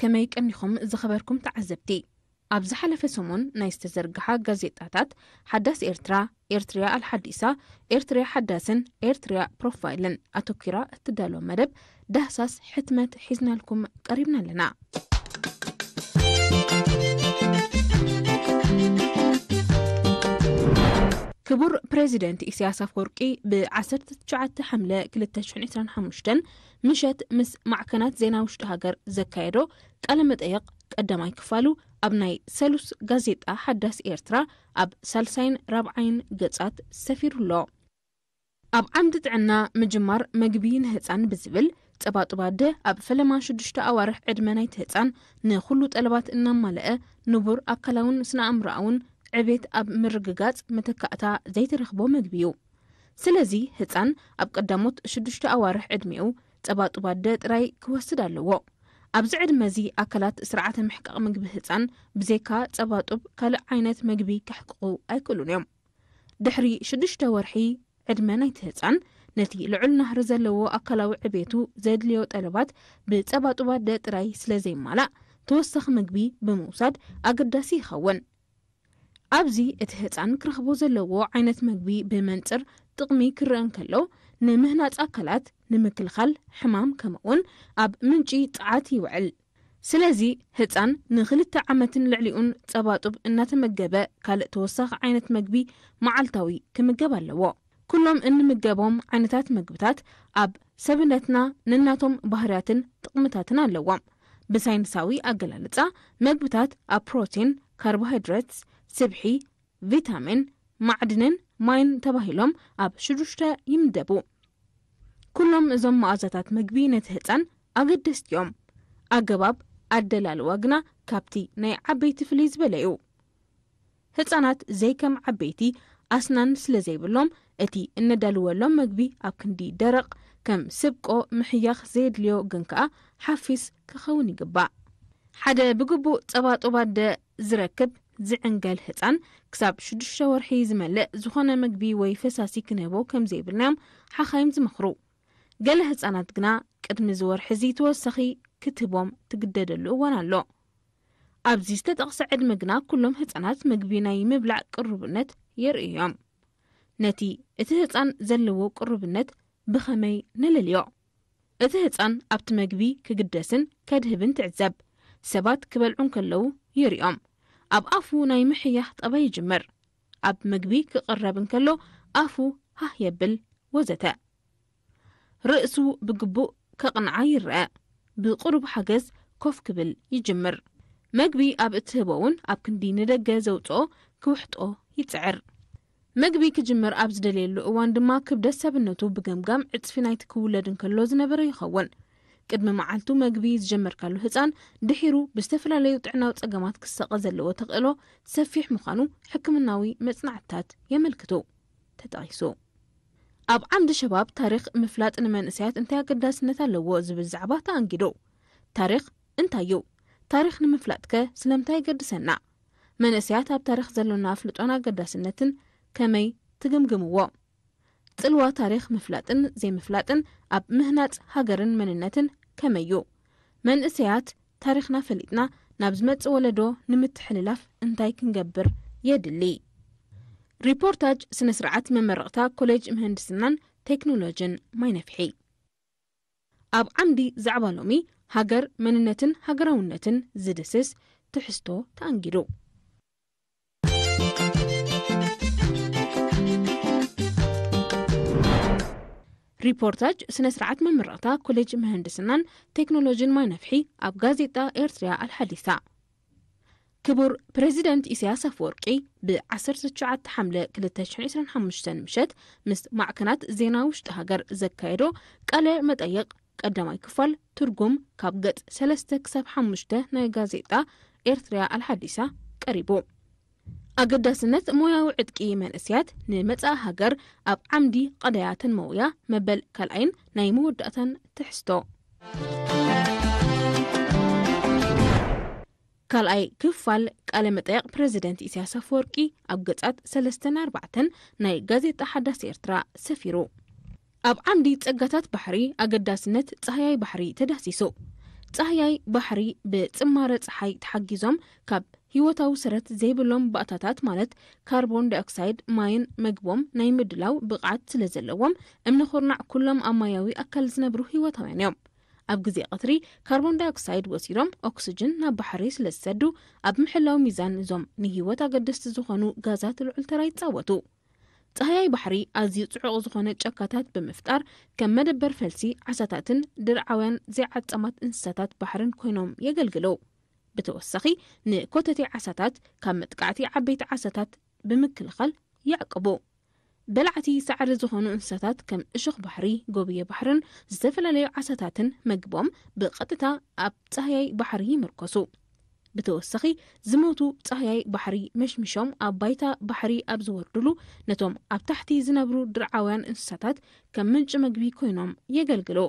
ከመይ ቀኒኹም ዝኸበርኩም ተዓዘብቲ? ኣብ ዝሓለፈ ሰሙን ናይ ዝተዘርግሓ ጋዜጣታት ሓዳስ ኤርትራ፣ ኤርትርያ ኣልሓዲሳ፣ ኤርትርያ ሓዳስን ኤርትርያ ፕሮፋይልን ኣተኲራ እትዳሎ መደብ ዳህሳስ ሕትመት ሒዝናልኩም ቀሪብና ኣለና። ክቡር ፕሬዚደንት ኢሳያስ ኣፈወርቂ ብ19 ሓምለ 2025 ምሸት ምስ ማዕከናት ዜና ውሽጢ ሃገር ዘካየዶ ቃለ መጠይቕ ቀዳማይ ክፋሉ ኣብ ናይ ሰሉስ ጋዜጣ ሓዳስ ኤርትራ ኣብ ሳልሳይን ራብዓይን ገጻት ሰፊሩ ኣሎ። ኣብ ዓምዲ ጥዕና ምጅማር መግቢ ንህፃን ብዝብል ጸባጡብ ኣደ ኣብ ፈለማ ሽዱሽተ ኣዋርሕ ዕድመ ናይቲ ህፃን ንኹሉ ጠለባት እናማለአ ንቡር ኣካላውን ስነ ኣእምሮኣውን ዕቤት ኣብ ምርግጋጽ መተካእታ ዘይተረኽቦ መግቢ እዩ። ስለዚ ህፃን ኣብ ቀዳሞት ሽዱሽተ ኣዋርሕ ዕድሜኡ ጸባጡብ ኣደ ጥራይ ክወስድ ኣለዎ። ኣብዚ ዕድመ እዚ ኣካላት ስርዓተ ምሕቃቕ ምግቢ ህፃን ብዘይካ ጸባጡብ ካልእ ዓይነት መግቢ ከሕቅቑ ኣይክእሉን እዮም። ድሕሪ ሽዱሽተ ወርሒ ዕድመ ናይቲ ህፃን ነቲ ልዑል ናህሪ ዘለዎ ኣካላዊ ዕቤቱ ዘድልዮ ጠለባት ብጸባጡብ ኣደ ጥራይ ስለ ዘይማላእ ተወሳኺ ምግቢ ብምውሳድ ኣገዳሲ ይኸውን። ኣብዚ እቲ ህፃን ክረኽቦ ዘለዎ ዓይነት መግቢ ብመንፅር ጥቕሚ ክረአ እንከሎ ንምህናፅ ኣካላት፣ ንምክልኻል ሕማም ከምኡውን ኣብ ምንጪ ጸዓት ይውዕል። ስለዚ ህፃን ንክልተ ዓመትን ልዕሊኡን ጸባጡብ እናተመገበ ካልእ ተወሳኺ ዓይነት መግቢ መዓልታዊ ክምገብ ኣለዎ። ኩሎም እንምገቦም ዓይነታት መግብታት ኣብ ሰብነትና ነናቶም ባህርያትን ጥቕምታትን ኣለዎም። ብሳይንሳዊ ኣገላልጻ መግብታት ኣብ ፕሮቲን፣ ካርቦሃይድሬትስ፣ ስብሒ፣ ቪታሚን፣ ማዕድንን ማይን ተባሂሎም ኣብ ሽዱሽተ ይምደቡ። ኩሎም እዞም መኣዛታት መግቢ ነቲ ህፃን ኣገደስቲ እዮም። ኣገባብ ኣደላልዋ ግና ካብቲ ናይ ዓበይቲ ፍልይ ዝበለ እዩ። ህፃናት ዘይከም ዓበይቲ ኣስናን ስለ ዘይብሎም እቲ እነዳልወሎም መግቢ ኣብ ክንዲ ደረቕ ከም ስብቆ ምሕያኽ ዘየድልዮ ግን ከኣ ሓፊስ ክኸውን ይግባእ። ሓደ ብግቡእ ጸባጡብ ኣደ ዝረክብ ዝዕንገል ህፃን ክሳብ ሽዱሽተ ወርሒ ዝመልእ ዝኾነ መግቢ ወይ ፈሳሲ ክንህቦ ከም ዘይብልናዮም ሓኻይም ዝመኽሩ። ገለ ህፃናት ግና ቅድሚ እዚ ወርሒ እዚ ተወሳኺ ክትህቦም ትግደደሉ እዋን ኣሎ። ኣብዚ ዝተጠቕሰ ዕድመ ግና ኩሎም ህፃናት መግቢ ናይ ምብላዕ ቅሩብነት የርእዩ እዮም። ነቲ እቲ ህፃን ዘለዎ ቅሩብነት ብኸመይ ነለልዮ? እቲ ህፃን ኣብቲ መግቢ ክግደስን ከድህብን ትዕዘብ። ሰባት ክበልዑ እንከለዉ የርእዮም። ኣብ ኣፉ ናይ ምሕያኽ ጠባይ ይጅምር። ኣብ መግቢ ክቕረብ እንከሎ ኣፉ ሃህ የብል ወዘተ። ርእሱ ብግቡእ ከቕንዓ ይረአ። ብቕሩብ ሓገዝ ኮፍ ክብል ይጅምር። መግቢ ኣብ እትህቦ እውን ኣብ ክንዲ ንደገ ዘውፅኦ ክውሕጦ ይፅዕር። መግቢ ክጅምር ኣብ ዝደልየሉ እዋን ድማ ክብደት ሰብነቱ ብገምጋም ዕፅፊ ናይቲ ክውለድ እንከሎ ዝነበረ ይኸውን። ቅድሚ መዓልቱ መግቢ ዝጀመርካሉ ህፃን ድሒሩ ብዝተፈላለዩ ጥዕናዊ ፀገማት ክሳቐ ዘለዎ ተኽእሎ ሰፊሕ ምዃኑ ሕክምናዊ መፅናዕትታት የመልክቱ። ተጠቒሱ። ኣብ ዓምዲ ሸባብ ታሪኽ ምፍላጥ ንመንእሰያት እንታይ ኣገዳስነት ኣለዎ ዝብል ዛዕባ ተኣንጊዱ። ታሪኽ እንታይ እዩ? ታሪኽ ንምፍላጥከ ስለምንታይ የገድሰና? መንእሰያት ኣብ ታሪኽ ዘሎና ኣፍልጦን ኣገዳስነትን ከመይ ትግምግምዎ? ጽልዋ ታሪኽ ምፍላጥን ዘይምፍላጥን ኣብ ምህናጽ ሃገርን መንነትን ከመይ እዩ? መንእሰያት ታሪኽና ፈሊጥና ናብ ዝመጽእ ወለዶ ንምትሕልላፍ እንታይ ክንገብር የድሊ? ሪፖርታጅ ስነ ስርዓት መመረቕታ ኮሌጅ ምህንድስናን ቴክኖሎጅን ማይነፍሒ። ኣብ ዓምዲ ዛዕባ ሎሚ ሃገር መንነትን ሃገራውነትን ዝድስስ ትሕዝቶ ተኣንጊዱ። ሪፖርታጅ ስነ ስርዓት መመረቕታ ኮሌጅ ምህንድስናን ቴክኖሎጅን ማይነፍሒ ኣብ ጋዜጣ ኤርትርያ ኣልሓዲሳ። ክቡር ፕሬዚደንት ኢሳያስ ኣፈወርቂ ብ19 ሓምለ 2025 ምሸት ምስ ማዕከናት ዜና ውሽጢ ሃገር ዘካየዶ ቃለ መጠይቕ ቀዳማይ ክፋል ትርጉም ካብ ገጽ ሰለስተ ክሳብ ሓሙሽተ ናይ ጋዜጣ ኤርትርያ ኣልሓዲሳ ቀሪቡ። ኣገዳስነት ሞያዊ ዕጥቂ መንእስያት ንመጻኢ ሃገር ኣብ ዓምዲ ቀዳያትን መውያ መበል ካልኣይን ናይ መወዳእታን ትሕዝቶ። ካልኣይ ክፋል ቃለ መጠየቕ ፕረዚደንት ኢሳያስ ኣፈወርቂ ኣብ ገጻት ሰለስተን ኣርባዕተን ናይ ጋዜጣ ሓዳስ ኤርትራ ሰፊሩ። ኣብ ዓምዲ ጸጋታት ባሕሪ ኣገዳስነት ጻህያይ ባሕሪ ተዳሲሱ። ጻህያይ ባሕሪ ብጽማረ ጸሓይ ተሓጊዞም ካብ ህይወታዊ ሰረት ዘይብሎም ባእታታት ማለት ካርቦን ዳይኦክሳይድ፣ ማይን መግቦም ናይ ምድላው ብቕዓት ስለ ዘለዎም፣ እምኒ ኩርናዕ ኩሎም ኣብ ማያዊ ኣካል ዝነብሩ ህይወታውያን እዮም። ኣብ ግዜ ቀትሪ ካርቦን ዳይኦክሳይድ ወሲዶም ኦክስጅን ናብ ባሕሪ ስለ ዝሰዱ፣ ኣብ ምሕላው ሚዛን እዞም ንህይወት ኣገደስቲ ዝኾኑ ጋዛት ልዑል ተራ ይጻወቱ። ጻህያይ ባሕሪ ኣዝዩ ጽዑቕ ዝኾነ ጫካታት ብምፍጣር፣ ከም መደበር ፈልሲ ዓሳታትን ድርዓውያን ዘይዓጸማት እንስሳታት ባሕርን ኮይኖም የገልግሉ። ብተወሳኺ፣ ንኮተቴ ዓሳታት ካብ መጥቃዕቲ ዓበይቲ ዓሳታት ብምክልኻል ይዕቅቡ። በላዕቲ ሳዕሪ ዝኾኑ እንስሳታት ከም እሾኽ ባሕሪ፣ ጎብየ ባሕርን ዝተፈላለዩ ዓሳታትን መግቦም ብቐጥታ ኣብ ጻህያይ ባሕሪ ይምርኮሱ። ብተወሳኺ፣ ዝሞቱ ጻህያይ ባሕሪ መሽሚሾም ኣብ ባይታ ባሕሪ ኣብ ዝወርድሉ፣ ነቶም ኣብ ታሕቲ ዝነብሩ ድርዓውያን እንስሳታት ከም ምንጪ መግቢ ኮይኖም የገልግሉ።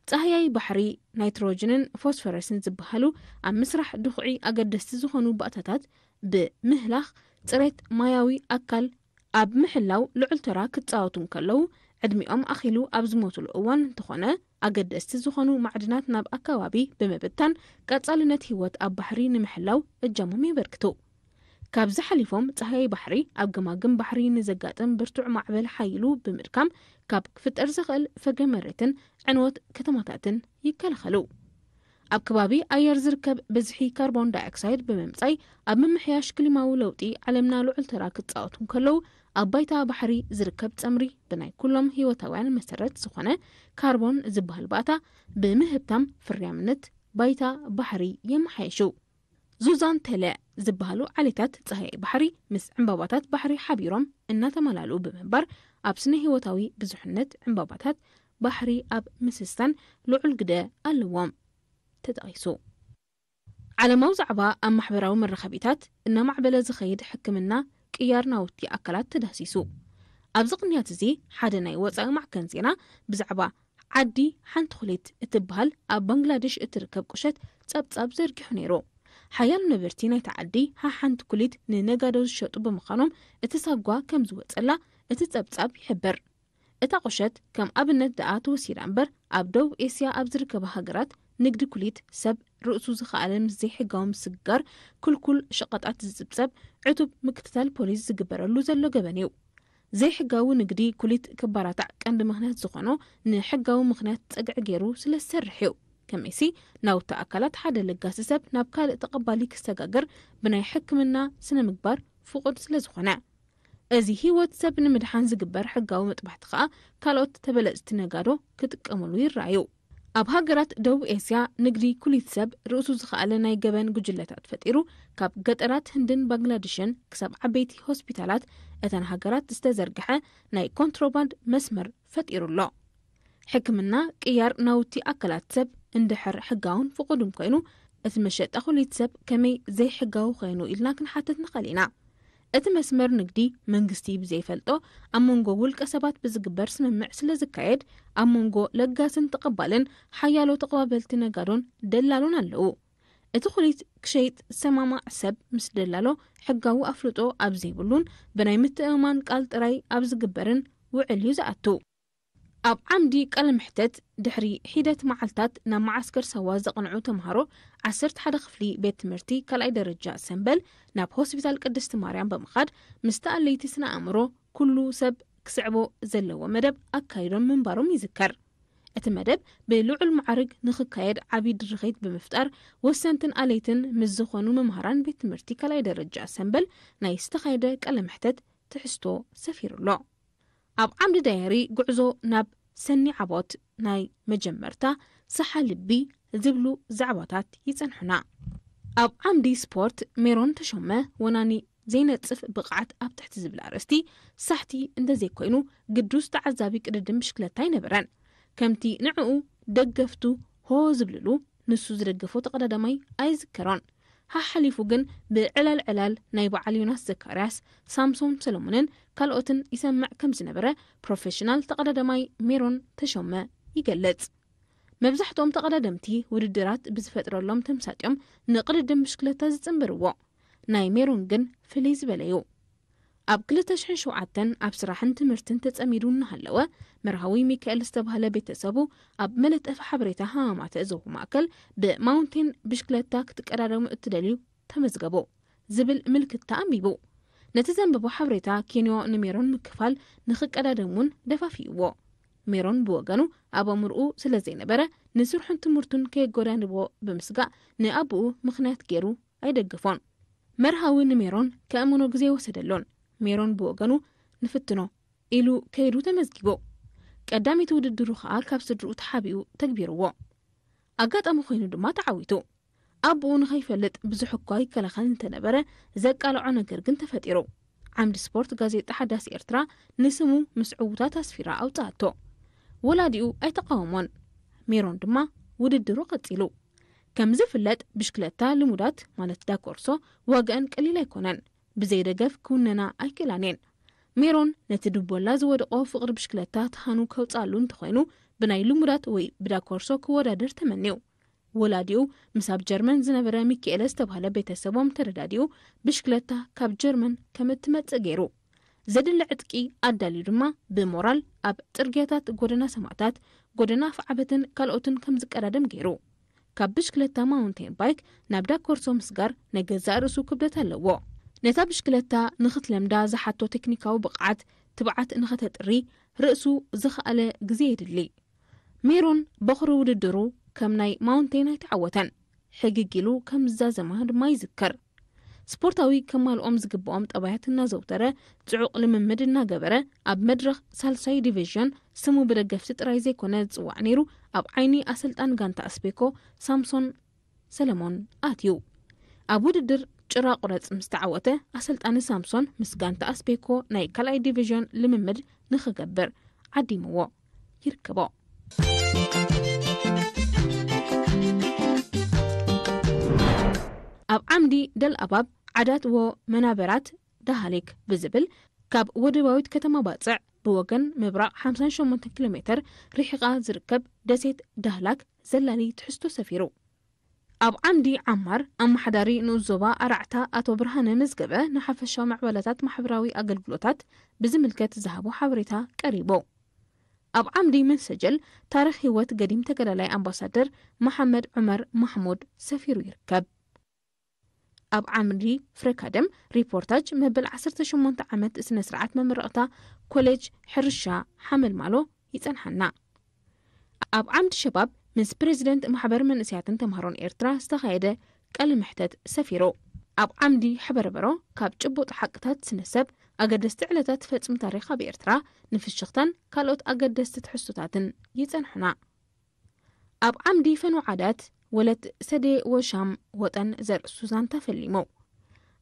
ጻህያይ ባሕሪ፣ ናይትሮጅንን ፎስፈረስን ዝበሃሉ ኣብ ምስራሕ ድኹዒ ኣገደስቲ ዝኾኑ ባእታታት ብምህላኽ፣ ጽሬት ማያዊ ኣካል ኣብ ምሕላው ልዑል ተራ ክጻወቱ እንከለዉ፣ ዕድሚኦም ኣኺሉ ኣብ ዝሞትሉ እዋን እንተኾነ፣ ኣገደስቲ ዝኾኑ ማዕድናት ናብ ኣከባቢ ብምብታን፣ ቀጻልነት ህይወት ኣብ ባሕሪ ንምሕላው እጃሞም የበርክቱ። ካብዚ ሓሊፎም፣ ጻህያይ ባሕሪ ኣብ ገማግም ባሕሪ ንዘጋጥም ብርቱዕ ማዕበል ሓይሉ ብምድካም፣ ካብ ክፍጠር ዝኽእል ፈገ መሬትን ዕንወት ከተማታትን ይከላኸሉ። ኣብ ከባቢ ኣየር ዝርከብ ብዝሒ ካርቦን ዳይኦክሳይድ ብምምጻይ፣ ኣብ ምምሕያሽ ክሊማዊ ለውጢ ዓለምና ልዑል ተራ ክጻወቱ እንከለዉ፣ ኣብ ባይታ ባሕሪ ዝርከብ ጸምሪ ብናይ ኩሎም ህይወታውያን መሰረት ዝኾነ ካርቦን ዝበሃል ባእታ ብምህብታም ፍርያምነት ባይታ ባሕሪ የመሓየሹ። ዙዛን ቴለ ዝበሃሉ ዓሌታት ጻህያይ ባሕሪ ምስ ዕምባባታት ባሕሪ ሓቢሮም እናተመላልኡ ብምንባር፣ ኣብ ስነ ህይወታዊ ብዙሕነት ዕምባባታት ባሕሪ ኣብ ምስስታን ልዑል ግደ ኣለዎም ተጠቒሱ። ዓለማዊ ዛዕባ ኣብ ማሕበራዊ መራኸቢታት እናማዕበለ ዝኸይድ ሕክምና ቅያር ናውቲ ኣካላት ተዳህሲሱ። ኣብዚ ቅንያት እዚ ሓደ ናይ ወጻኢ ማዕከን ዜና ብዛዕባ ዓዲ ሓንቲ ኩሊት እትበሃል ኣብ ባንግላዴሽ እትርከብ ቁሸት ጸብጻብ ዘርጊሑ ነይሩ። ሓያሎ ነበርቲ ናይታ ዓዲ ሓሓንቲ ኩሊት ንነጋዶ ዝሸጡ ብምዃኖም እቲ ሳጓ ከም ዝወጸላ እቲ ጸብጻብ ይሕብር። እታ ቁሸት ከም ኣብነት ደኣ ተወሲዳ እምበር፣ ኣብ ደቡብ ኤስያ ኣብ ዝርከባ ሃገራት ንግዲ ኩሊት ሰብ ርእሱ ዝኸኣለ ምስ ዘይሕጋዊ ምስግጋር ክልኩል ሸቐጣት ዝጽብጸብ ዕቱብ ምክትታል ፖሊስ ዝግበረሉ ዘሎ ገበን እዩ። ዘይሕጋዊ ንግዲ ኩሊት ክበራታዕ ቀንዲ ምኽንያት ዝኾኖ ንሕጋዊ ምኽንያት ጸግዒ ገይሩ ስለ ዝሰርሕ እዩ። ከመይሲ ናውቲ ኣካላት ሓደ ለጋሲ ሰብ ናብ ካልእ ተቐባሊ ክሰጋገር ብናይ ሕክምና ስነ ምግባር ፍቑድ ስለ ዝኾነ። እዚ ህይወት ሰብ ንምድሓን ዝግበር ሕጋዊ መጥባሕቲ ከኣ ካልኦት ተበለጽቲ ነጋዶ ክጥቀምሉ ይረኣዩ። ኣብ ሃገራት ደቡብ ኤስያ ንግዲ ኩሊት ሰብ ርእሱ ዝኸኣለ ናይ ገበን ጉጅለታት ፈጢሩ፣ ካብ ገጠራት ህንድን ባንግላዴሽን ክሳብ ዓበይቲ ሆስፒታላት እተን ሃገራት ዝተዘርግሐ ናይ ኮንትሮባንድ መስመር ፈጢሩ ኣሎ። ሕክምና ቅያር ናውቲ ኣካላት ሰብ እንድሕር ሕጋውን ፍቑድን ኮይኑ፣ እቲ መሸጣ ኩሊት ሰብ ከመይ ዘይሕጋዊ ኮይኑ ኢልና ክንሓትት ንኽእል ኢና። እቲ መስመር ንግዲ መንግስቲ ብዘይፈልጦ ኣብ መንጎ ውልቀ ሰባት ብዝግበር ስምምዕ ስለ ዝካየድ፣ ኣብ መንጎ ለጋስን ተቐባልን ሓያሎ ተቐባበልቲ ነጋዶን ደላሎን ኣለዉ። እቲ ኩሊት ክሸይጥ ዝሰማማዕ ሰብ ምስ ደላሎ ሕጋዊ ኣፍልጦ ኣብ ዘይብሉን ብናይ ምትእምማን ቃል ጥራይ ኣብ ዝግበርን ውዕል እዩ ዝኣቱ። ኣብ ዓምዲ ቃለ መሕተት ድሕሪ ሒደት መዓልታት ናብ መዓስከር ሳዋ ዘቕንዑ ተምሃሮ ዓሰርተ ሓደ ክፍሊ ቤት ትምህርቲ ካልኣይ ደረጃ ሰምበል ናብ ሆስፒታል ቅድስቲ ማርያም ብምኻድ ምስ ተኣለይቲ ስነ ኣእምሮ ኩሉ ሰብ ክስዕቦ ዘለዎ መደብ ኣካይዶም ምንባሮም ይዝከር። እቲ መደብ ብልዑል ማዕርግ ንኽካየድ ዓቢ ድርኺት ብምፍጣር ወሰንትን ኣለይትን ምስ ዝኾኑ መምሃራን ቤት ትምህርቲ ካልኣይ ደረጃ ሰምበል ናይ ዝተኻየደ ቃለ መሕተት ትሕዝቶ ሰፊሩ ኣሎ። ኣብ ዓምዲ ዳየሪ ጉዕዞ ናብ ሰኒ ዓቦት ናይ መጀመርታ ሰሓ ልቢ ዝብሉ ዛዕባታት ይጸንሑና። ኣብ ዓምዲ ስፖርት ሜሮን ተሾመ ወናኒ ዘይነጽፍ ብቕዓት ኣብ ትሕቲ ዝብል ኣርእስቲ ሳሕቲ እንተዘይኮይኑ ግዱስ ተዓዛቢ ቅድድም ብሽክለታ ኣይነበረን። ከምቲ ንዕኡ ደገፍቱ ሆ ዝብልሉ ንሱ ዝደገፎ ተቐዳዳማይ ኣይዝከሮን። ሓሓሊፉ ግን ብዕላል ዕላል ናይ በዓል ዮናስ ዘካርያስ፣ ሳምሶን ሰለሙንን ካልኦትን ይሰምዕ ከም ዝነበረ ፕሮፌሽናል ተቐዳዳማይ ሜሮን ተሾመ ይገልጽ። መብዛሕትኦም ተቐዳደምቲ ውድድራት ብዝፈጥረሎም ተምሳጥዮም ንቕድድም ብሽክለታ ዝጽንበርዎ። ናይ ሜሮን ግን ፍልይ ዝበለ እዩ። ኣብ ክልተ ሽሕን ሸውዓተን ኣብ ስራሕን ትምህርትን ተጸሚዱ እናሃለወ፣ መርሃዊ ሚካኤል ዝተባህለ ቤተሰቡ ኣብ መለጠፊ ሓበሬታ ሃማማተ ዞባ ማእከል ብማውንቴን ብሽክለታ ክትቀዳደሙ እትደልዩ ተመዝገቡ ዝብል ምልክታ ኣንቢቡ። ነቲ ዘንበቦ ሓበሬታ ኬንዮ ንሜሮን ምክፋል ንኽቀዳደም እውን ደፋፊእዎ። ሜሮን ብወገኑ ኣብ ኣእምርኡ ስለ ዘይነበረ ንስርሑን ትምህርቱን ከየጎዳንቦ ብምስጋእ ንኣቦኡ ምኽንያት ገይሩ ኣይደገፎን። መርሃዊ ንሜሮን ከእምኖ ግዜ ወሰደሎን። ሜሮን ብወገኑ ንፍትኖ ኢሉ ከይዱ ተመዝጊቡ። ቀዳሚት ውድድሩ ከኣ ካብ ስድርኡ ተሓቢኡ ተግቢርዎ። ኣጋጣሚ ኮይኑ ድማ ተዓዊቱ። ኣቦኡ ንኸይፈልጥ ብዙሕ እኳ ይከላኸል እንተነበረ፣ ዘቃልዖ ነገር ግን ተፈጢሩ። ዓምዲ ስፖርት ጋዜጣ ሓዳስ ኤርትራ ንስሙ ምስ ዕዉታት ኣስፊራ ኣውጽኣቶ። ወላዲኡ ኣይተቃወሞን። ሜሮን ድማ ውድድሩ ቀጺሉ። ከም ዝፍለጥ ብሽክለታ ልሙዳት ማለት ዳኮርሶ ዋጋኣን ቀሊል ኣይኮነን። ብዘይ ደገፍ ክውነና ኣይክእላን እየን። ሜሮን ነቲ ድቦላ ዝወደቆ ፍቕሪ ብሽክለታ ተሃኑ ከውጽኣሉ እንተኾይኑ ብናይ ልሙዳት ወይ ብዳኮርሶ ክወዳደር ተመንዩ። ወላዲኡ ምስ ኣብ ጀርመን ዝነበረ ሚካኤለ ዝተባህለ ቤተሰቦም ተረዳዲኡ ብሽክለታ ካብ ጀርመን ከም እትመጽእ ገይሩ። ዘድሊ ዕጥቂ ኣዳልዩ ድማ ብሞራል ኣብ ጽርግያታት ጎደና ሰማእታት፣ ጎደና ኣፍዓበትን ካልኦትን ከም ዝቀዳደም ገይሩ። ካብ ብሽክለታ ማውንቴን ባይክ ናብ ዳኮርሶ ምስጋር ናይ ገዛእ ርእሱ ክብደት ኣለዎ። ነታ ብሽክለታ ንኽትለምዳ ዝሓቶ ቴክኒካዊ ብቕዓት ትብዓት ንኸተጥሪ ርእሱ ዝኸኣለ ግዜ የድሊ። ሜሮን በኹሪ ውድድሩ ከም ናይ ማውንቴን ኣይተዓወተን። ሕግግ ኢሉ ከም ዝዛዘማ ድማ ይዝከር። ስፖርታዊ ከማልኦም ዝግብኦም ጠባያት እናዘውተረ፣ ጽዑቕ ልምምድ እናገበረ፣ ኣብ መድረኽ ሳልሳይ ዲቪዥን ስሙ ብደገፍቲ ጥራይ ዘይኮነ ዝጽዋዕ ነይሩ፣ ኣብ ዓይኒ ኣሰልጣን ጋንታ ኣስቤኮ ሳምሶን ሰለሞን ኣትዩ። ኣብ ውድድር ጭራ ቁረጽ ምስ ተዓወተ፣ ኣሰልጣኒ ሳምሶን ምስ ጋንታ ኣስቤኮ ናይ ካልኣይ ዲቪዥን ልምምድ ንኽገብር ዓዲምዎ ይርከቦ። ኣብ ዓምዲ ደልኣባብ ዓዳት ወ መናበራት ዳሃሌክ ብዝብል ካብ ወደባዊት ከተማ ባጽዕ ብወገን ምብራቕ ሓምሳን ሸሞንተን ኪሎ ሜትር ርሒቓ ዝርከብ ደሴት ዳህላክ ዘላሊ ትሕዝቶ ሰፊሩ። ኣብ ዓምዲ ዓማር ኣመሓዳሪ ንኡስ ዞባ ኣራዕታ ኣቶ ብርሃነ መዝገበ ንሓፈሻዊ ምዕባለታት ማሕበራዊ ኣገልግሎታት ብዝምልከት ዝሃቦ ሓበሬታ ቀሪቡ። ኣብ ዓምዲ መንሰጀል ታሪኽ ህይወት ገዲም ተጋዳላይ ኣምባሳደር መሓመድ ዑመር ማሕሙድ ሰፊሩ ይርከብ። ኣብ ዓምዲ ፍረካደም ሪፖርታጅ መበል ዓሰርተ ሸሞንተ ዓመት ስነ ስርዓት መመረቕታ ኮሌጅ ሕርሻ ሓመልማሎ ይጸንሓና። ኣብ ዓምዲ ሸባብ ምስ ፕሬዚደንት ማሕበር መንእሰያትን ተምሃሮን ኤርትራ ዝተኻየደ ቃለ መሕተት ሰፊሩ። ኣብ ዓምዲ ሕበረበሮ ካብ ጭቡጥ ሓቅታት ስነሰብ ኣገደስቲ ዕለታት ፈጽሚ ታሪኽ ኣብ ኤርትራ ንፍሽኽታን ካልኦት ኣገደስቲ ትሕዝቶታትን ይጸንሑና። ኣብ ዓምዲ ፈኑ ዓዳት ወለት ሰዴ ወሻም ወጠን ዘርእሱ ዛንታ ፈሊሙ።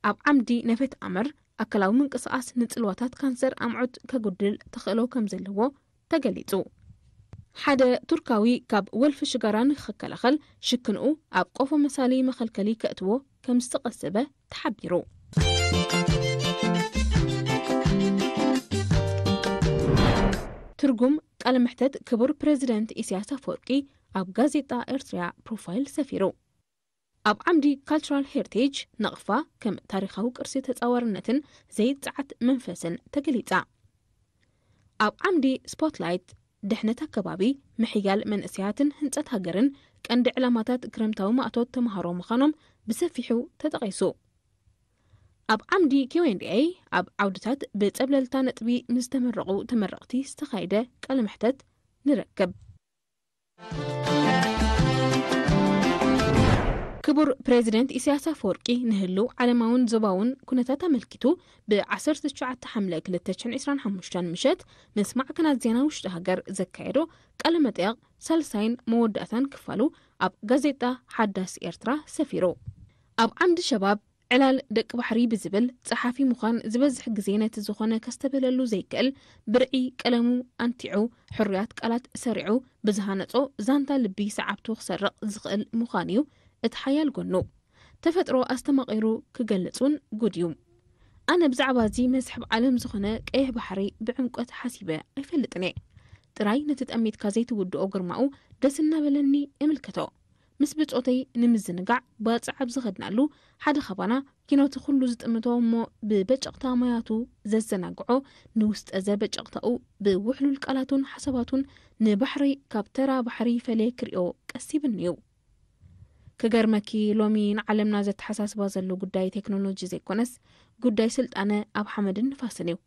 ኣብ ዓምዲ ነፈት ኣምር ኣካላዊ ምንቅስቓስ ንጽልዋታት ካንሰር ኣምዑት ከጉድል ተኽእሎ ከም ዘለዎ ተገሊጹ። ሓደ ቱርካዊ ካብ ወልፊ ሽጋራ ንኽከላኸል ሽክንኡ ኣብ ቆፎ መሳሊ መኸልከሊ ከእትዎ ከም ዝተቐሰበ ተሓቢሩ። ትርጉም ቃለ መሕተት ክቡር ፕሬዚደንት ኢሳያስ ኣፈወርቂ ኣብ ጋዜጣ ኤርትራ ፕሮፋይል ሰፊሩ። ኣብ ዓምዲ ካልቸራል ሄሪቴጅ ነቕፋ ከም ታሪኻዊ ቅርሲ ተጻዋርነትን ዘይጸዓት መንፈስን ተገሊጻ። ኣብ ዓምዲ ስፖትላይት ድሕነት ኣከባቢ፣ ምሕያል መንእሰያትን ህንጸት ሃገርን ቀንዲ ዕላማታት ክረምታዊ ማእቶት ተምሃሮ ምዃኖም ብሰፊሑ ተጠቒሱ። ኣብ ዓምዲ ኪው ኤንድ ኤይ ኣብ ዓውድታት ብጸብለልታ ነጥቢ ንዝተመረቑ ተመረቕቲ ዝተኻየደ ቃለ መሕተት ንረክብ። ክቡር ፕሬዚደንት ኢሳያስ ኣፈወርቂ ንህልው ዓለማውን ዞባውን ኩነታት ኣመልኪቱ ብ ዓሰርተ ትሽዓተ ሓምለ ክልተ ሽሕን ዕስራን ሓሙሽተን ምሸት ምስ ማዕከናት ዜና ውሽጢ ሃገር ዘካየዶ ቃለ መጠይቕ ሳልሳይን መወዳእታን ክፋሉ ኣብ ጋዜጣ ሓዳስ ኤርትራ ሰፊሩ። ኣብ ዓምዲ ሸባብ ዕላል ደቂ ባሕሪ ብዝብል ጸሓፊ ምዃን ዝበዝሕ ግዜ ነቲ ዝኾነ ከስተብህለሉ ዘይክእል ብርዒ ቀለሙ ኣንቲዑ፣ ሕሩያት ቃላት ሰሪዑ፣ ብዝሃነጾ ዛንታ ልቢ ሰዓብቱ ክሰርቕ ዝኽእል ምዃኑ'ዩ እቲ ሓያል ጎኑ። ተፈጥሮ ኣስተማቒሩ ክገልጽ እውን ጉድ እዩ። ኣነ ብዛዕባ እዚ መስሕብ ዓለም ዝኾነ ቀይሕ ባሕሪ ብዕምቆት ሓሲበ ኣይፈልጥን እየ። ጥራይ ነቲ ጠሚትካ ዘይትውድኦ ግርማኡ ደስ እናበለኒ እምልከቶ። ምስ ብጾተይ ንምዝንጋዕ ባጽዕ ኣብ ዝኸድናሉ ሓደ ኻባና፣ ኪኖቲ ኩሉ ዝጥምቶ እሞ ብበጨቕታ ማያቱ ዘዘናግዖ፣ ንውስጠ ዘ በጨቕታኡ ብውሕሉል ቃላቱን ሓሳባቱን ንባሕረይ ካብ ተራ ባሕሪ ይፈልየ ክርእዮ ቀሲብኒ እዩ። ክገርመኪ፣ ሎሚ ንዓለምና ዘተሓሳስባ ዘሎ ጉዳይ ቴክኖሎጂ ዘይኮነስ፣ ጉዳይ ስልጣነ ኣብ ሓመድን ንፋስን እዩ።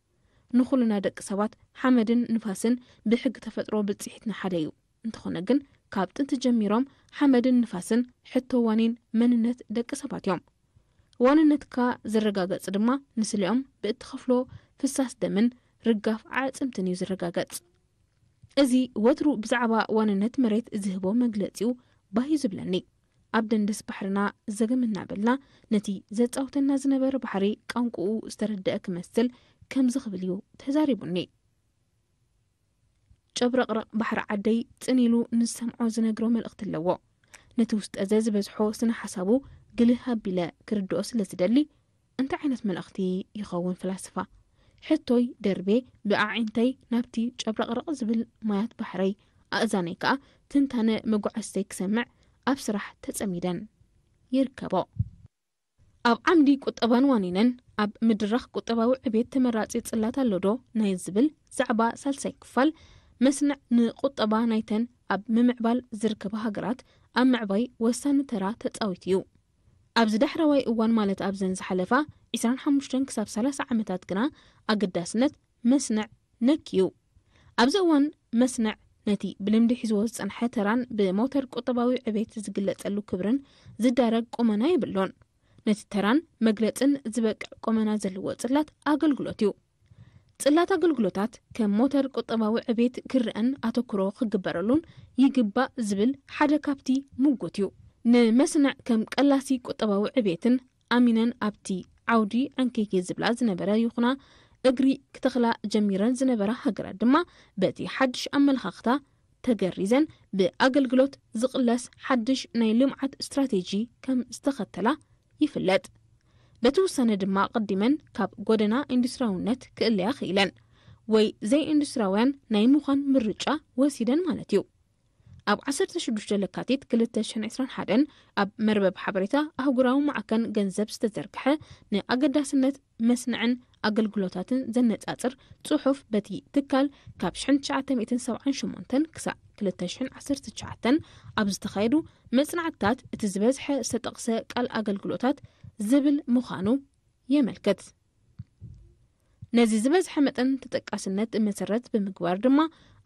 ንኹልና ደቂ ሰባት ሓመድን ንፋስን ብሕጊ ተፈጥሮ ብጽሒትና ሓደ እዩ። እንተኾነ ግን፣ ካብ ጥንቲ ጀሚሮም ሓመድን ንፋስን ሕቶ ዋኒን መንነት ደቂ ሰባት እዮም። ዋንነትካ ዝረጋገጽ ድማ ንስሊኦም ብእትኸፍሎ ፍሳስ ደምን ርጋፍ ኣዕጽምትን እዩ ዝረጋገጽ። እዚ ወትሩ ብዛዕባ ዋንነት መሬት ዝህቦ መግለጺኡ ባህ እዩ ዝብለኒ። ኣብ ደንደስ ባሕርና ዘገም እናበልና፣ ነቲ ዘጻውተና ዝነበረ ባሕሪ ቋንቋኡ ዝተረደአ ክመስል ከምዚ ክብል እዩ ተዛሪቡኒ። ጨብረቕረቕ ባሕሪ ዓደይ ጽን ኢሉ ንዝሰምዖ ዝነግሮ መልእኽቲ ኣለዎ። ነቲ ውስጠ ዘ ዝበዝሖ ስነ ሓሳቡ ግልህ ኣቢለ ክርድኦ ስለ ዝደሊ፣ እንታይ ዓይነት መልእኽቲ ይኸውን ፍላስፋ? ሕቶይ ደርቤ ብኣዒንተይ ናብቲ ጨብረቕረቕ ዝብል ማያት ባሕረይ፣ ኣእዛነይ ከኣ ትንታነ መጓዓዝተይ ክሰምዕ ኣብ ስራሕ ተጸሚደን ይርከቦ። ኣብ ዓምዲ ቁጠባን ዋኒነን ኣብ ምድራኽ ቁጠባዊ ዕቤት ተመራጺ ጽላት ኣሎዶ ናይ ዝብል ዛዕባ ሳልሳይ ክፋል፣ መስንዕ ንቁጠባ ናይተን ኣብ ምምዕባል ዝርከባ ሃገራት ኣብ ምዕባይ ወሳኒ ተራ ተጻዊቱ እዩ። ኣብዚ ዳሕረዋይ እዋን፣ ማለት ኣብዘን ዝሓለፋ ዕስራን ሓሙሽተን ክሳብ ሰላሳ ዓመታት ግና ኣገዳስነት መስንዕ ነክ እዩ። ኣብዚ እዋን መስንዕ ነቲ ብልምዲ ሒዝዎ ዝጸንሐ ተራን ብሞተር ቁጠባዊ ዕቤት ዝግለጸሉ ክብርን ዝዳረግ ቁመና የብሉን። ነቲ ተራን መግለጽን ዝበቅዕ ቁመና ዘለዎ ጽላት ኣገልግሎት እዩ። ጽላት ኣገልግሎታት ከም ሞተር ቁጠባዊ ዕቤት ክረኣን ኣተኩሮ ክግበረሉን ይግባእ ዝብል ሓደ ካብቲ ምጉት እዩ። ንመስንዕ ከም ቀላሲ ቁጠባዊ ዕቤትን ኣሚነን ኣብቲ ዓውዲ ዕንክይክይ ዝብላ ዝነበረ ይኹና እግሪ ክተኽላ ጀሚረን ዝነበራ ሃገራት ድማ፣ በቲ ሓድሽ ኣመለኻኽታ ተገሪዘን ብኣገልግሎት ዝቕለስ ሓድሽ ናይ ልምዓት ስትራቴጂ ከም ዝተኸተላ ይፍለጥ። በቲ ውሳነ ድማ፣ ኣቐዲመን ካብ ጎደና ኢንዱስትሪያውነት ክእለያ ክኢለን፣ ወይ ዘይኢንዱስትሪያውያን ናይ ምዃን ምርጫ ወሲደን ማለት እዩ። ኣብ ዓሰርተ ሽዱሽተ ለካቲት ክልተ ሽሕን ዕስራን ሓደን ኣብ መርበብ ሓበሬታ ኣህጉራዊ ማዕከን ገንዘብ ዝተዘርግሐ ንኣገዳስነት መስንዕን ኣገልግሎታትን ዘነጻጽር ጽሑፍ፣ በቲ ትካል ካብ ሽሕን ትሽዓተ ሚእትን ሰብዓን ሸሞንተን ክሳዕ ክልተ ሽሕን ዓሰርተ ትሽዓተን ኣብ ዝተኻየዱ መጽናዕትታት እቲ ዝበዝሐ ዝተጠቕሰ ቃል ኣገልግሎታት ዝብል ምዃኑ የመልክት። ነዚ ዝበዝሐ መጠን ተጠቃስነት መሰረት ብምግባር ድማ፣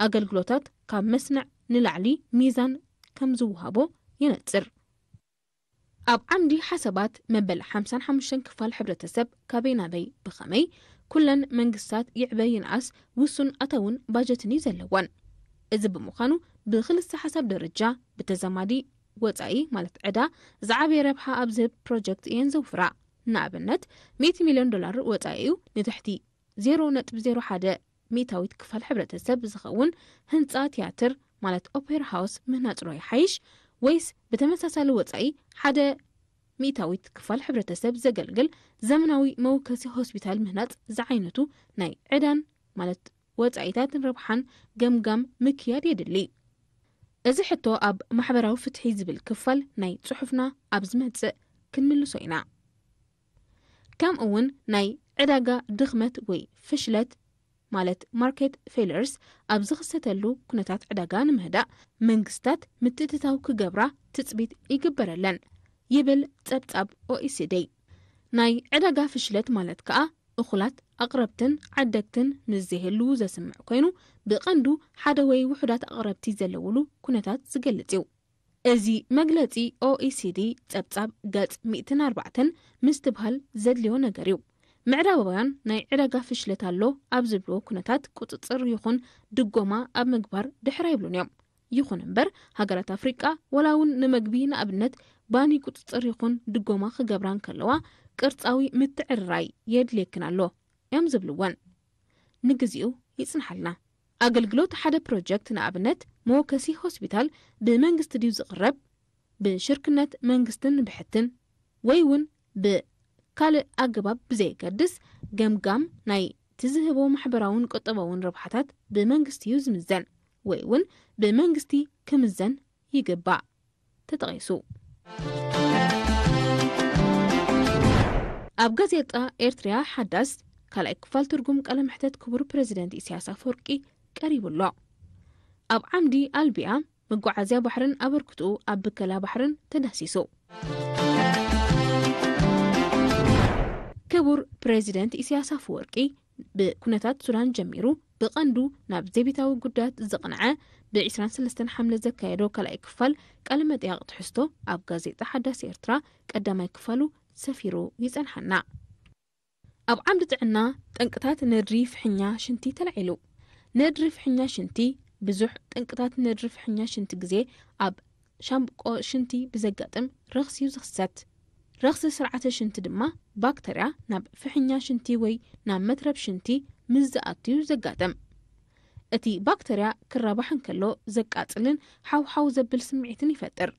ኣገልግሎታት ካብ መስንዕ ንላዕሊ ሚዛን ከም ዝወሃቦ የነጽር። ኣብ ዓምዲ ሓሳባት፣ መበል ሓምሳን ሓሙሽተን ክፋል ሕብረተሰብ ካበይ ናበይ ብኸመይ፣ ኩለን መንግስታት ይዕበ ይንኣስ ውሱን ኣታውን ባጀትን እዩ ዘለወን። እዚ ብምዃኑ፣ ብክልሰ ሓሳብ ደረጃ ብተዛማዲ ወጻኢ፣ ማለት ዕዳ፣ ዝዓበየ ረብሓ ኣብ ዝህብ ፕሮጀክት እየን ዘውፍራ። ንኣብነት፣ ሚእቲ ሚልዮን ዶላር ወጻኢኡ ንትሕቲ ዜሮ ነጥቢ ዜሮ ሓደ ሚእታዊት ክፋል ሕብረተሰብ ዝኸውን ህንጻ ትያትር፣ ማለት ኦፔራ ሃውስ፣ ምህናጽ ዶ ይሓይሽ፣ ወይስ ብተመሳሳሊ ወጻኢ ሓደ ሚእታዊት ክፋል ሕብረተሰብ ዘገልግል ዘመናዊ መወከሲ ሆስፒታል ምህናጽ ዝዓይነቱ ናይ ዕዳን፣ ማለት ወጻኢታትን ረብሓን ገምጋም ምክያድ የድሊ? እዚ ሕቶ ኣብ ማሕበራዊ ፍትሒ ዝብል ክፋል ናይ ጽሑፍና ኣብ ዝመጽእ ክንምልሶ ኢና። ከምኡ እውን ናይ ዕዳጋ ድኽመት ወይ ፍሽለት፣ ማለት ማርኬት ፌለርስ፣ ኣብ ዝኽሰተሉ ኩነታት ዕዳጋ ንምህዳእ መንግስታት ምትእትታው ክገብራ ትጽቢት ይግበረለን ይብል ጸብጻብ ኦኢሲዲ። ናይ ዕዳጋ ፍሽለት ማለት ከኣ፣ እኹላት ኣቕረብትን ዓደግትን ምስ ዘይህልዉ ዘስምዕ ኮይኑ፣ ብቐንዱ ሓደ ወይ ውሑዳት ኣቕረብቲ ዘለውሉ ኩነታት ዝገልጽ እዩ። እዚ መግለጺ ኦኢሲዲ ጸብጻብ ገጽ ሚእትን ኣርባዕተን ምስትብሃል ዘድልዮ ነገር እዩ። ምዕራባውያን ናይ ዕዳጋ ፍሽለት ኣሎ ኣብ ዝብልዎ ኩነታት ቁጽጽር ይኹን ድጎማ ኣብ ምግባር ድሕር ኣይብሉን እዮም። ይኹን እምበር፣ ሃገራት ኣፍሪቃ፣ ወላ እውን ንመግቢ ንኣብነት፣ ባኒ ቁጽጽር ይኹን ድጎማ ክገብራ እንከለዋ፣ ቅርጻዊ ምትዕርራይ የድልየክን ኣሎ እዮም ዝብልወን። ንግዚኡ ይጽንሓልና። ኣገልግሎት ሓደ ፕሮጀክት፣ ንኣብነት መወከሲ ሆስፒታል፣ ብመንግስቲ ድዩ ዝቕረብ፣ ብሽርክነት መንግስትን ብሕትን፣ ወይ እውን ብካልእ ኣገባብ ብዘየገድስ፣ ገምጋም ናይ ትዝህቦ ማሕበራውን ቁጠባውን ረብሓታት ብመንግስቲ እዩ ዝምዘን፣ ወይ እውን ብመንግስቲ ክምዘን ይግባእ። ተጠቒሱ። ኣብ ጋዜጣ ኤርትርያ ሓዳስ ካልኣይ ክፋል ትርጉም ቃለ መሕተት ክቡር ፕረዚደንት ኢሳያስ ኣፈወርቂ ቀሪቡ ኣሎ። ኣብ ዓምዲ ኣልቢያ መጓዓዝያ ባሕርን ኣበርክትኡ ኣብ ብከላ ባሕርን ተዳሲሱ። ክቡር ፕረዚደንት ኢሳያስ ኣፈወርቂ ብኩነታት ሱዳን ጀሚሩ ብቐንዱ ናብ ዘቤታዊ ጉዳያት ዘቕንዐ ብ23 ሓምለ ዘካየዶ ካልኣይ ክፋል ቃለ መጠያቕ ትሕዝቶ ኣብ ጋዜጣ ሓዳስ ኤርትራ ቀዳማይ ክፋሉ ሰፊሩ ይጸንሓና። ኣብ ዓምዲ ጥዕና ጠንቅታት ነድሪ ፍሕኛ ሽንቲ ተላዒሉ። ነድሪ ፍሕኛ ሽንቲ ብዙሕ ጠንቅታት ነድሪ ፍሕኛ ሽንቲ ግዜ ኣብ ሻምብቆ ሽንቲ ብዘጋጥም ረኽሲ እዩ ዝኽሰት። ረኽሲ ስርዓተ ሽንቲ ድማ ባክተርያ ናብ ፍሕኛ ሽንቲ ወይ ናብ መትረብ ሽንቲ ምስ ዝኣቱ እዩ ዘጋጥም። እቲ ባክተርያ ክራባሕ እንከሎ ዘቃጽልን ሓውሓው ዘብል ስምዒትን ይፈጥር።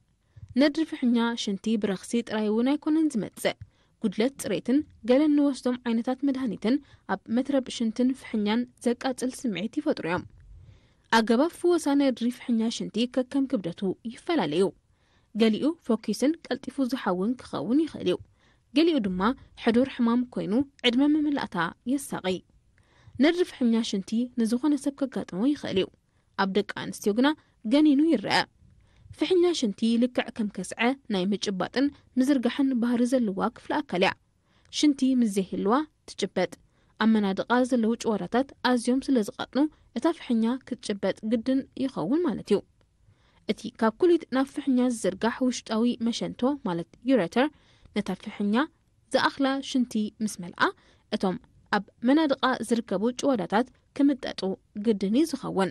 ነድሪ ፍሕኛ ሽንቲ ብረኽሲ ጥራይ እውን ኣይኮነን ዝመጽእ። ጉድለት ጽሬትን ገለን ንወስዶም ዓይነታት መድሃኒትን ኣብ መትረብ ሽንትን ፍሕኛን ዘቃጽል ስምዒት ይፈጥሩ እዮም። ኣገባብ ፍወሳ ነድሪ ፍሕኛ ሽንቲ ከከም ክብደቱ ይፈላለዩ። ገሊኡ ፎኪስን ቀልጢፉ ዝሓውን ክኸውን ይኽእል እዩ። ገሊኡ ድማ ሕዱር ሕማም ኮይኑ ዕድመ መመላእታ የሳቒ። ነድሪ ፍሕኛ ሽንቲ ንዝኾነ ሰብ ከጋጥሞ ይኽእል እዩ። ኣብ ደቂ ኣንስትዮ ግና ገኒኑ ይረአ። ፍሕኛ ሽንቲ ልክዕ ከም ከስዐ ናይ ምጭባጥን ምዝርጋሕን ባህሪ ዘለዋ ክፍሊ ኣካል እያ። ሽንቲ ምስ ዘይህልዋ ትጭበጥ። ኣብ መናድቓ ዘለዉ ጭዋዳታት ኣዝዮም ስለ ዝቐጥኑ እታ ፍሕኛ ክትጭበጥ ግድን ይኸውን ማለት እዩ። እቲ ካብ ኩሊት ናብ ፍሕኛ ዝዝርጋሕ ውሽጣዊ መሸንቶ ማለት ዩረተር ነታ ፍሕኛ ዝኣኽላ ሽንቲ ምስ መልኣ እቶም ኣብ መናድቓ ዝርከቡ ጭዋዳታት ክምጠጡ ግድን እዩ ዝኸውን።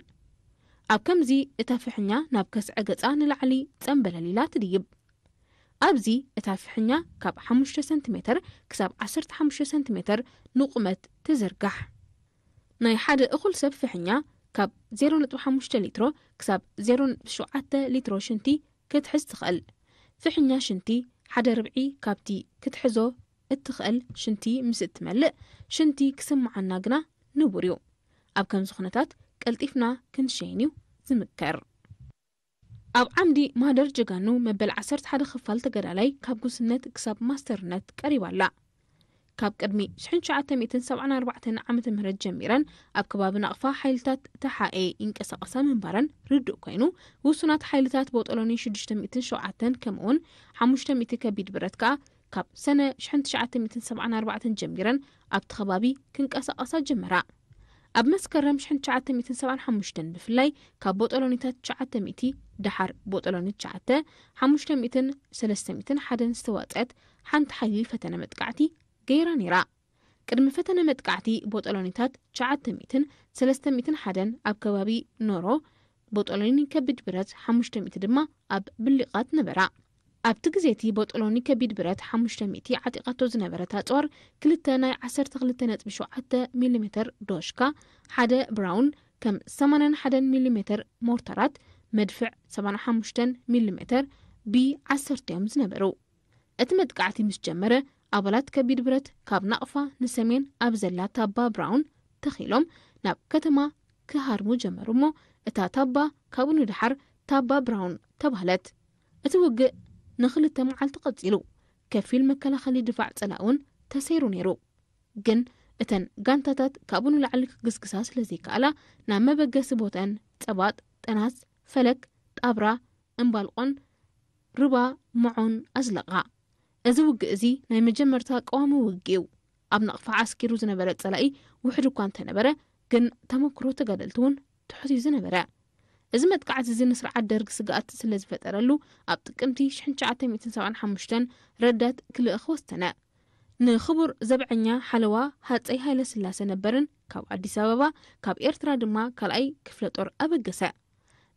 ኣብ ከምዚ እታ ፍሕኛ ናብ ከስዐ ገጻ ንላዕሊ ጸምበለል ኢላ ትድይብ። ኣብዚ እታ ፍሕኛ ካብ 5 ሰንቲሜተር ክሳብ 15 ሰንቲሜተር ንቁመት ትዝርጋሕ። ናይ ሓደ እኹል ሰብ ፍሕኛ ካብ 0.5 ሊትሮ ክሳብ 0.7 ሊትሮ ሽንቲ ክትሕዝ ትኽእል። ፍሕኛ ሽንቲ ሓደ ርብዒ ካብቲ ክትሕዞ እትኽእል ሽንቲ ምስ እትመልእ ሽንቲ ክስምዓና ግና ንቡር እዩ። ኣብ ከምዚ ኩነታት ቀልጢፍና ክንሸይን እዩ ዝምከር። ኣብ ዓምዲ ማህደር ጀጋኑ መበል 11 ክፋል ተጋዳላይ ካብ ጉስነት ክሳብ ማስተርነት ቀሪባ ኣላ። ካብ ቅድሚ 1974 ዓመተ ምህረት ጀሚረን ኣብ ከባቢ ናቕፋ ሓይልታት ተሓኤ ይንቀሳቐሳ ምንባረን ርዱእ ኮይኑ፣ ውሱናት ሓይልታት ቦጦሎኒ 607 ከምኡውን 500 ከቢድ ብረት ከኣ ካብ ሰነ 1974 ጀሚረን ኣብቲ ከባቢ ክንቀሳቐሳ ጀመራ። ኣብ መስከረም 1975 ብፍላይ ካብ ቦጦሎኒታት 900፣ ደሓር ቦጦሎኒ 9፣ 500ን 301ን ዝተዋጸት ሓንቲ ሓይሊ ፈተነ መጥቃዕቲ ገይራ ነይራ። ቅድሚ ፈተነ መጥቃዕቲ ቦጦሎኒታት 900ን 301ን ኣብ ከባቢ ኖሮ፣ ቦጦሎኒ ከቢድ ብረት 500 ድማ ኣብ ብሊቓት ነበራ። ኣብቲ ግዜ እቲ ቦጦሎኒ ከቢድ ብረት 500 ዓጢቓቶ ዝነበረት ኣጽዋር ክልተ ናይ 12.7 ሚሊሜተር ዶሽካ፣ ሓደ ብራውን፣ ከም 81 ሚሊሜተር ሞርታራት፣ መድፍዕ 75 ሚሊሜተር ቢ 10 እዮም ዝነበሩ። እቲ መጥቃዕቲ ምስ ጀመረ፣ ኣባላት ከቢድ ብረት ካብ ናቕፋ ንሰሜን ኣብ ዘላ ታባ ብራውን ተኺሎም ናብ ከተማ ክሃርሙ ጀመሩ እሞ፣ እታ ታባ ካብኡ ንደሓር ታባ ብራውን ተባህለት። እቲ ውግእ ንኽልተ መዓልቲ ቀጺሉ። ከፊል መከላኸሊ ድፋዕ ጸላኢ እውን ተሰይሩ ነይሩ። ግን እተን ጋንታታት ካብኡ ንላዕሊ ክግስግሳ ስለ ዘይከኣላ፣ ናብ መበገሲ ቦተን ጸባጥ፣ ጠናስ፣ ፈለክ፣ ጣብራ፣ እምባልቆን ርባ መዖን ኣዝለቓ። እዚ ውግእ እዚ ናይ መጀመርታ ቀዋሚ ውግእ እዩ። ኣብ ናቕፋ ዓስኪሩ ዝነበረ ጸላኢ ውሕድ እኳ እንተነበረ፣ ግን ተመክሮ ተጋደልቲ እውን ትሑት እዩ ዝነበረ። እዚ መጥቃዕቲ እዚ ንስርዓት ደርግ ስግኣት ስለ ዝፈጠረሉ፣ ኣብ ጥቅምቲ 1975 ረዳት ክልእኽ ወሰነ። ንክቡር ዘብዐኛ ሓለዋ ሃጸይ ሃይለ ስላሰ ነበርን ካብ ኣዲስ ኣበባ፣ ካብ ኤርትራ ድማ ካልኣይ ክፍለ ጦር ኣበገሰ።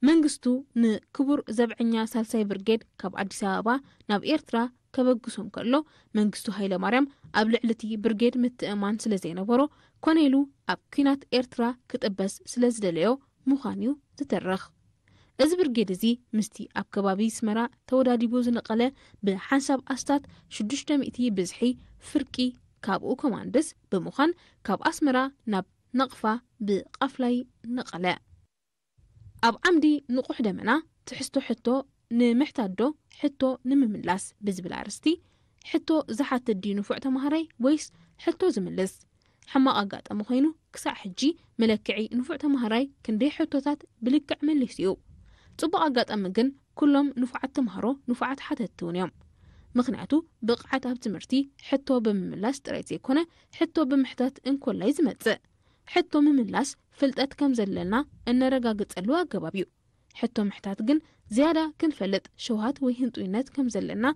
መንግስቱ ንክቡር ዘብዐኛ ሳልሳይ ብርጌድ ካብ ኣዲስ ኣበባ ናብ ኤርትራ ከበግሶም ከሎ፣ መንግስቱ ሃይለ ማርያም ኣብ ልዕሊ እቲ ብርጌድ ምትእማን ስለ ዘይነበሮ፣ ኮነ ኢሉ ኣብ ኲናት ኤርትራ ክጥበስ ስለ ዝደለዮ ምዃን እዩ ዝትረኽ። እዚ ብርጌድ እዚ ምስቲ ኣብ ከባቢ ኣስመራ ተወዳዲቡ ዝነቐለ ብሓንሳብ ኣስታት 600 ብዝሒ ፍርቂ ካብኡ ኮማንድስ ብምዃን ካብ ኣስመራ ናብ ናቕፋ ብቓፍላይ ነቐለ። ኣብ ዓምዲ ንቑሕ ደመና ትሕዝቶ ሕቶ ንምሕታት ዶ ሕቶ ንምምላስ ብዝብል ኣርእስቲ፣ ሕቶ ዝሓትት ድዩ ንፉዕ ተማሃራይ ወይስ ሕቶ ዝምልስ? ሕማቕ ኣጋጣሚ ኮይኑ፣ ክሳዕ ሕጂ መለክዒ ንፉዕ ተማሃራይ ክንደይ ሕቶታት ብልክዕ መሊሱ እዩ። ጽቡቕ ኣጋጣሚ ግን፣ ኩሎም ንፉዓት ተማሃሮ ንፉዓት ሓተትቲ እውን እዮም። ምኽንያቱ፣ ብቕዓት ኣብ ትምህርቲ ሕቶ ብምምላስ ጥራይ ዘይኮነ፣ ሕቶ ብምሕታት እንኮላይ ዝመጽእ። ሕቶ ምምላስ ፍልጠት ከም ዘለና እነረጋግጸሉ ኣገባብ እዩ። ሕቶ ምሕታት ግን ዝያዳ ክንፈልጥ ሸውሃት ወይ ህንጡይነት ከም ዘለና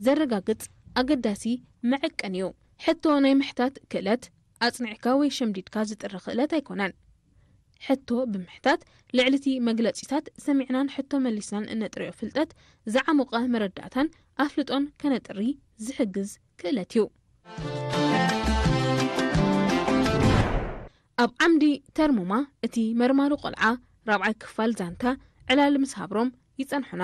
ዘረጋግጽ ኣገዳሲ መዐቀኒ እዩ። ሕቶ ናይ ምሕታት ክእለት ኣጽኒዕካ ወይ ሸምዲድካ ዝጥረ ክእለት ኣይኮነን። ሕቶ ብምሕታት ልዕሊ እቲ መግለጺታት ሰሚዕናን ሕቶ መሊስናን እነጥርዮ ፍልጠት ዝዓሞቐ መረዳእታን ኣፍልጦን ከነጥሪ ዝሕግዝ ክእለት እዩ። ኣብ ዓምዲ ተርሙማ እቲ መርማሪ ቆልዓ ራብዓይ ክፋል ዛንታ ዕላል ምስ ሃብሮም ይጸንሑና።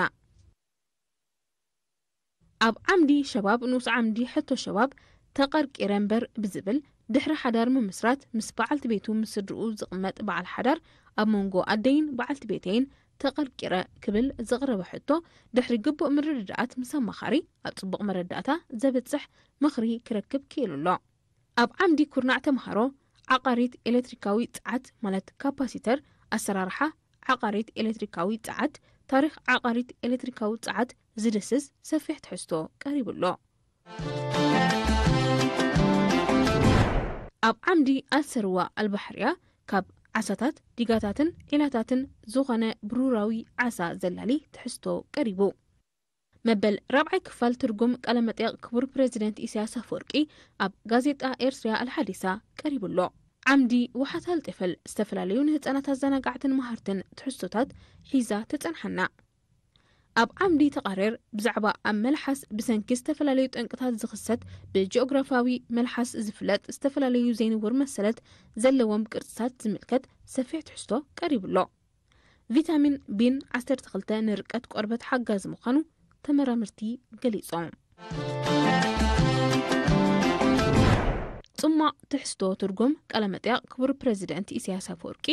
ኣብ ዓምዲ ሸባብ ንኡስ ዓምዲ ሕቶ ሸባብ ተቐርቂረ እምበር ብዝብል ድሕሪ ሓዳር ምምስራት ምስ በዓልቲ ቤቱ ምስ ስድርኡ ዝቕመጥ በዓል ሓዳር ኣብ መንጎ ኣደይን በዓልቲ ቤተይን ተቐርቂረ ክብል ዘቕረበ ሕቶ ድሕሪ ግቡእ ምርድዳኣት ምስ ኣማኻሪ ኣብ ጽቡቕ መረዳእታ ዘብጽሕ ምኽሪ ክረክብ ክኢሉ ኣሎ። ኣብ ዓምዲ ኩርናዕ ተምሃሮ ዓቓሪት ኤሌክትሪካዊ ጸዓት ማለት ካፓሲተር፣ ኣሰራርሓ ዓቓሪት ኤሌክትሪካዊ ጸዓት፣ ታሪኽ ዓቓሪት ኤሌክትሪካዊ ጸዓት ዝድስስ ሰፊሕ ትሕዝቶ ቀሪቡ ኣሎ። ኣብ ዓምዲ ኣልሰርዋ ኣልባሕርያ ካብ ዓሳታት፣ ዲጋታትን ዒላታትን ዝኾነ ብሩራዊ ዓሳ ዘላሊ ትሕዝቶ ቀሪቡ። መበል ራብዓይ ክፋል ትርጉም ቃለመጠይቕ ክቡር ፕረዚደንት ኢሳያስ ኣፈወርቂ ኣብ ጋዜጣ ኤርትርያ ኣልሓዲሳ ቀሪቡ ኣሎ። ዓምዲ ውሓት ኣልጢፈል ዝተፈላለዩ ንህጻናት ኣዘናጋዕትን መሃርትን ትሕዝቶታት ሒዛ ትጸንሓና። ኣብ ዓምዲ ተቓሬር ብዛዕባ ኣብ መልሓስ ብሰንኪ ዝተፈላለዩ ጠንቅታት ዝኽሰት ብጂኦግራፍያዊ መልሓስ ዝፍለጥ ዝተፈላለዩ ዘይንቡር መሰለት ዘለዎም ቅርጽታት ዝምልከት ሰፊሕ ትሕዝቶ ቀሪቡ ኣሎ። ቪታሚን ቢን ዓሰርተ ክልተ ንርቀት ቆርበት ሓጋዚ ምዃኑ ተመራመርቲ ገሊጾም። ጽማቕ ትሕዝቶ ትርጉም ቃለመጠይቕ ክቡር ፕረዚደንት ኢሳያስ ኣፈወርቂ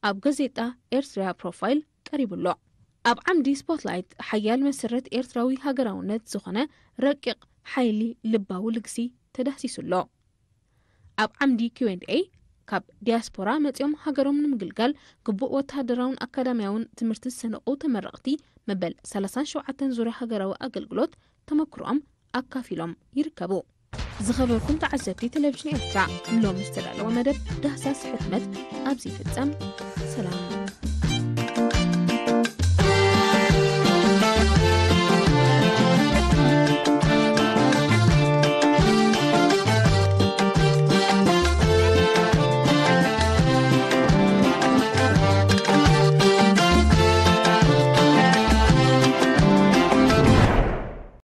ኣብ ጋዜጣ ኤርትርያ ፕሮፋይል ቀሪቡ ኣሎ። ኣብ ዓምዲ ስፖትላይት ሓያል መሰረት ኤርትራዊ ሃገራውነት ዝኾነ ረቂቕ ሓይሊ ልባዊ ልግሲ ተዳህሲሱ ኣሎ። ኣብ ዓምዲ ኪው ኤንድ ኤይ ካብ ዲያስፖራ መጺኦም ሃገሮም ንምግልጋል ግቡእ ወተሃደራውን ኣካዳሚያውን ትምህርቲ ዝሰነቑ ተመረቕቲ መበል ሰላሳን ሸውዓተን ዙርያ ሃገራዊ ኣገልግሎት ተመክሮኦም ኣካፊሎም ይርከቡ። ዝኸበርኩም ተዓዘብቲ ቴሌቪዥን ኤርትራ፣ ንሎሚ ዝተዳለወ መደብ ዳህሳስ ሕትመት ኣብዚ ይፍጸም። ሰላም።